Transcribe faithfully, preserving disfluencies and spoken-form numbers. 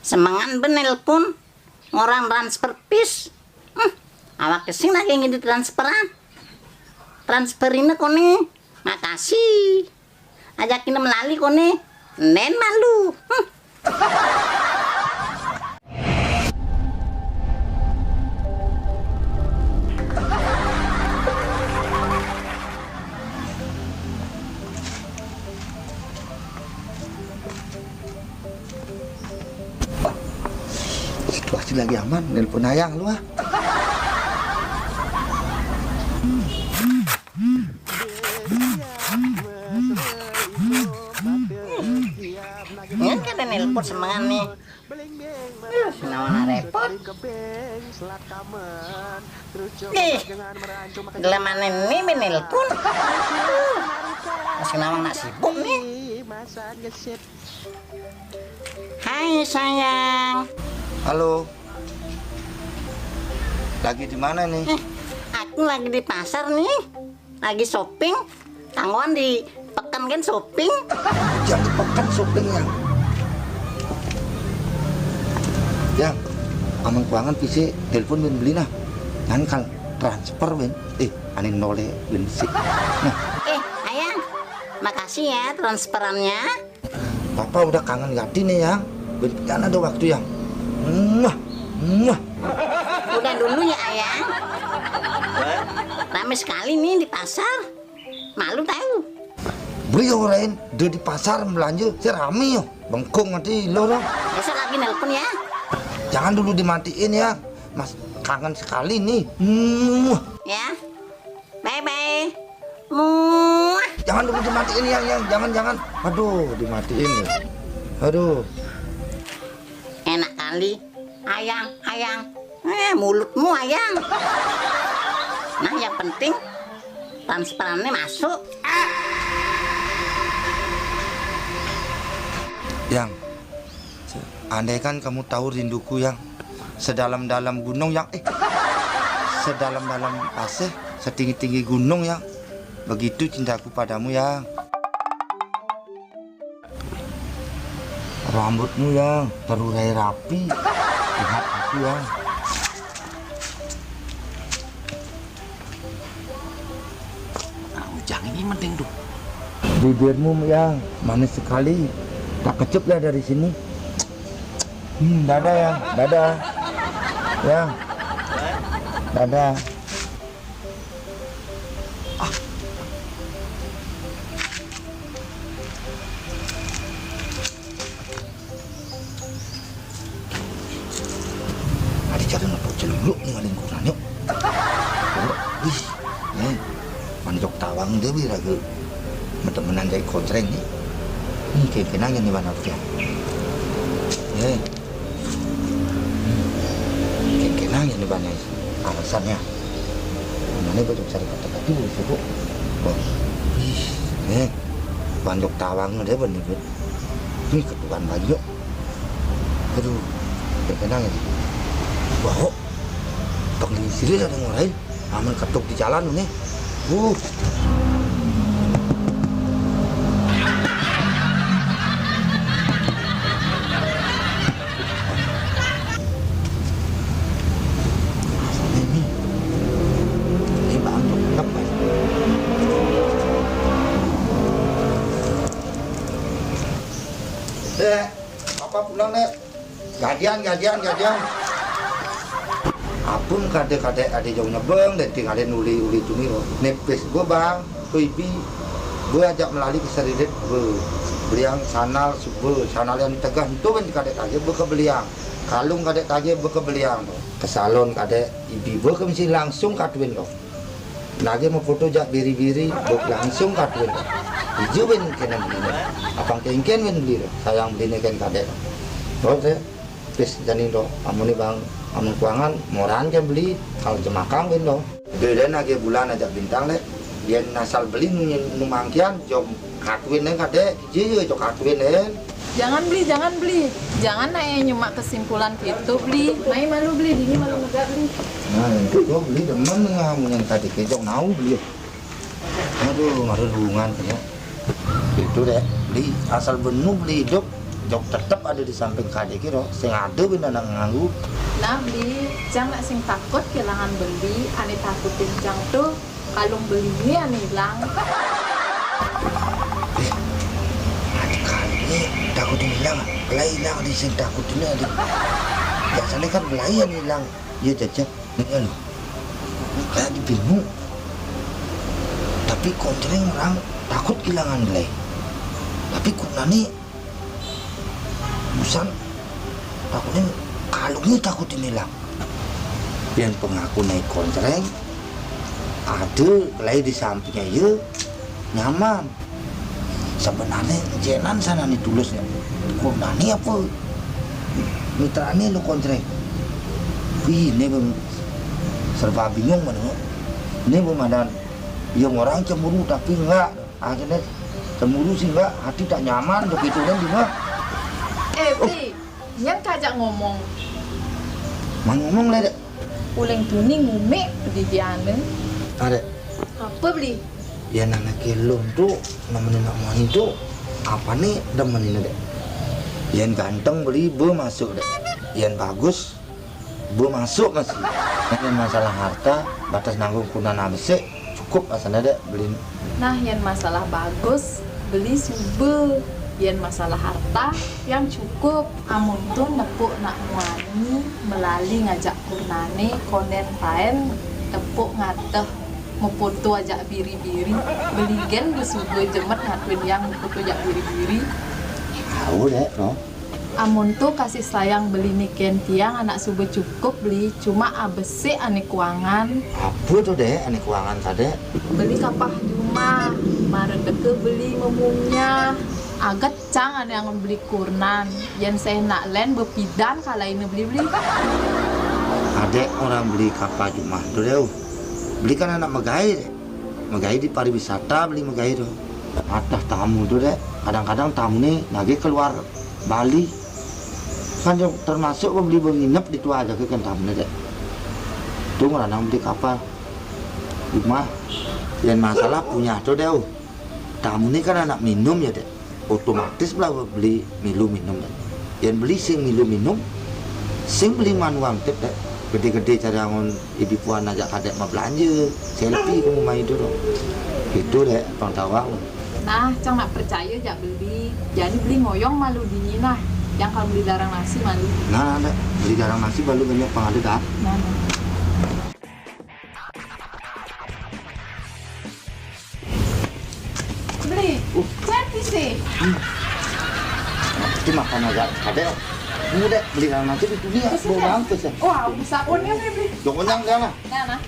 Semengan bé nelpon, ngorang transfer pis. Hmm, awak sing lagi ngidi transferan. Transferine koné. Makasih. Ajakine melali koné. Nen malu. Hmm. Situasi lagi aman, nelpon ayang lu ah. Ini kan ada nelpon semangat nih. Aduh, kenapa nak repot? Ih, gelaman ini bé nelpon. Aduh, masih nawang nak sibuk nih. Hai sayang. Halo. Lagi di mana nih? Eh, aku lagi di pasar nih. Lagi shopping. Tanggoan di peken kan shopping. Jangan di peken shopping, Yang. Yang, aman kuangan pise telepon ben beli nah. Kan kal transfer ben. Eh, anin nole ben si. Nah. Eh, ayang. Makasih ya transferannya. Papa udah kangen gati nih, Yang. Ben pian ada waktu, Yang. Muah, muah. Udah dulu ya, ayang. Rame sekali nih di pasar. Malu tahu. Beli orang, udah di pasar belanja, saya rame yo. Bengkong nanti lo dong. Besok lagi nelpon ya. Jangan dulu dimatiin ya. Mas kangen sekali nih. Muah. Ya. Bye bye. Muah. Jangan dulu dimatiin, Yang, Yang. Jangan, jangan. Aduh, dimatiin nih. Aduh. Enak kali. Ayang, ayang. Eh, mulutmu ayang. Nah, yang penting transferannya masuk. Yang, andaikan kamu tahu rinduku, Yang. Sedalam-dalam gunung, Yang. Eh, sedalam-dalam pasir, setinggi-tinggi gunung, Yang. Begitu cintaku padamu, Yang. Rambutmu, Yang, terurai rapi. Lihat aku, Yang. Nah, Ujang ini penting tuh. Bibirmu, Yang, manis sekali. Tak kecup ya dari sini. Hmm, dadah, Yang. Dadah. Yang. Dadah. Ah. Ada cara nepuk celuluk nih, ngalih kurang, yuk. Wih, eh, mana jok tawang deh, bi raga. Temenan jadi kontreng nih. Ini kayak kenanya nih, mana, ya. Eh. Kengkenang ya nih banyak alasannya. Mana gue cari kata-kata dulu sih, Bu. Bos. Ih, eh. Banjok tawang deh bener, Bu. Ini ketukan banjok. Aduh, kengkenang ya. Wah, kok. Pengen sini ada ngelain. Aman ketuk di jalan nih. Uh. Ini. Ini bantu tetap, Mas. Eh, apa pulang, Nek? Gajian, gajian, gajian. Apun kadé-kadé adé jauh nyebeng, dan tinggalin uli-uli tuni lo. Nepis gua, Bang, tuh ibi. Gua ajak melali ke serilit, gua beliang sandal, gua sandal yang tegah, itu kan kadé-kadé gua kebeliang. Kalung kadé-kadé gua kebeliang. Ke salon kadé ibi gua ke mesin langsung katuin lo. Lagi mau foto jak biri-biri, buk langsung katuin. Ijo win kena beli. Apang kengken win beli. Sayang beli kan kadé. Terus ya, pis jani do. Amun ni bang, amun kuangan, moran kan beli. Kalau jemakang win do. Beda nage bulan aja bintang lek. Dia nasal beli nu, nu mangkian, jom katuin deh kadé. Ijo, ijo, jok katuin deh. Jangan beli, jangan beli. Jangan naya nyemak kesimpulan gitu beli. Mai malu beli, dini malu megak beli. Nah, itu gua beli demen dengan yang tadi kejok nau beli. Aduh, ngaruh hubungan kayaknya. Itu deh, beli asal benu beli hidup. Jok tetep ada di samping kadé ki ro, sing ada bina nak nganggu. Nah, Bli, cang nak sing takut kehilangan Beli, ané takutin cang to kalung Beliné ané ilang. Eh, ané kalungné takutin ilang, lah ilang di sing takutin ada. Biasané kan belayan ilang, ya jajak, ini lo. Lah dibingung. Tapi koncréng orang takut kehilangan Beli. Tapi kunané Busan, takutnya kalungnya takutin ilang. Yang pengaku naik koncréng, ada kelai di sampingnya ya nyaman. Sebenarnya jenan sana nih tulusnya. Kok nani apa? Mitrane lo koncréng. Wih, ini bang serba bingung mana. Ini bang ada yang orang cemburu tapi enggak. Akhirnya cemburu sih enggak, hati tak nyaman begitu kan juga. Eh, Bli, nyan kajak ngomong. Mang ngomong lah, Dek. Uling tuni ngumik di diane. Ada. Apa, Bli? Ya nana kelon tu, nemenin nak mani tu, apa nih demenin, Dek? Yang ganteng Beli be masuk, Dek. Yang bagus Bo masuk masih. Nah, yang masalah harta, batas nanggung kunan abesik, cukup asalnya dek beli. Nah, yang masalah bagus, beli suba. Yang masalah harta, yang cukup. Amun tu nepuk nak muani, melali ngajak kurnane, konden paen, tepuk ngateh, mepoto ajak biri-biri, beli gen besuba jemet ngatuin yang mepoto ajak biri-biri. Tahu dek, no. Amun tu kasih sayang beli niken tiang anak suba cukup beli, cuma abesik ane kuangan. Apa tu dek ane kuangan kadek? Beli kapah jumah, mara teka beli memunyah. Aget cang ane angon beli kurnan, yen seenak len bepidan kalaine beli-beli. Adek orang beli kapah jumah tu deh. Beli kan anak megai deh. Megai di pariwisata beli megai tu. Atah tamu tu dek. Kadang-kadang tamu ni lagi keluar Bali. Kan termasuk beli benginep di tua aja kan tamu ni dek. Tu ngeranang beli kapal rumah. Yang masalah punya tu deh. Tamu ni kan anak minum ya dek. Otomatis lah beli milu minum dek. Yang beli sing milu minum, sing beli manuang tip dek. Gede-gede cara ngon ibi puan aja kadek mau belanja, selfie kamu main tu dong. Itu dek pengetahuan. Nah, cang nak percaya jak beli. Jadi beli ngoyong malu dingin lah. Yang kalau beli darang nasi malu. Nah, dek beli darang nasi balu banyak pengada dah. Nah, nah. Beli. Uh. Cantik sih. Itu makan agak ada. Ini dek beli dalam nanti di dunia. Bau bangkus ya. Wah, bisa punya beli beli. Jangan jangan. Nah, nah.